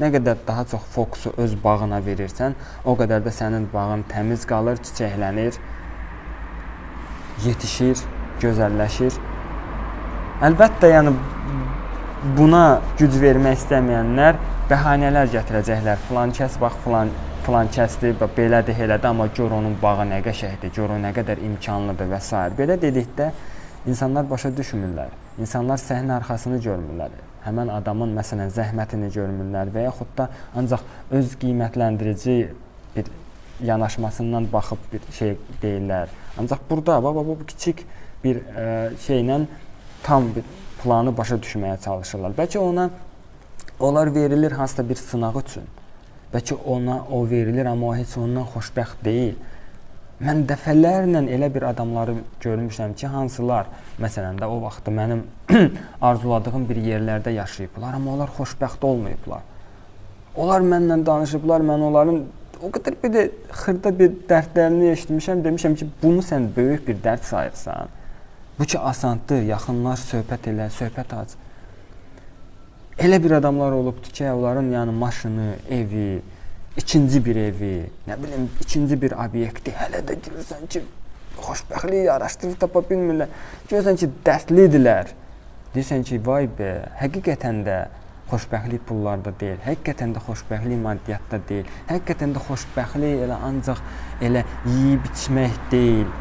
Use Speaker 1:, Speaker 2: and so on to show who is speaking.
Speaker 1: Nə qədər daha çox fokusu öz bağına verirsən, o qədər də sənin bağın təmiz qalır, çiçəklənir, yetişir, gözəlləşir. Əlbəttə, yəni buna güc vermək istəməyənlər bəhanələr gətirəcəklər. Filan kəs bax filan filan kəsdir, bax belədir, elədir, amma gör onun bağı nə qəşəngdir, gör o nə qədər imkanlıdır və s. Belə dedikdə insanlar başa düşmürlər. İnsanlar səhnə arxasını görmürlər. Həmən adamın məsələn zəhmətini görmürlər və yaxud da ancaq öz qiymətləndirici bir yanaşmasından baxıb bir şey deyirlər. Ancaq burada bax bu kiçik bir şeylə tam bir planı başa düşməyə çalışırlar. Bəlkə ona onlar verilir hansısa bir sınaq üçün. Bəlkə ona o verilir, amma o heç ondan xoşbəxt deyil. Mən dəfələrlə elə bir adamları görmüşəm ki, hansılar məsələn də o vaxtda mənim arzuladığım bir yerlərdə yaşayıblar, amma onlar xoşbəxt olmayıblar. Onlar mənlə danışıblar, mən onların o qədər bir də xırda bir dərdlərini eşitmişəm, demişəm ki, bunu sən böyük bir dərd sayırsan. Bu ki asandır, yaxınlaş, söhbət elə, söhbət aç. Elə bir adamlar olubdur ki, onların yəni maşını, evi, ikinci bir evi, nə bilim, ikinci bir obyekti hələ də görürsən ki, xoşbəxtlik araşdırıb tapa bilmirlər. Görürsən ki, dərdlidirlər. Deyirsən ki, vay be, həqiqətən də xoşbəxtlik pullarda deyil, həqiqətən də xoşbəxtlik maddiyyatda deyil, həqiqətən də xoşbəxtlik elə ancaq elə yeyib içmək deyil.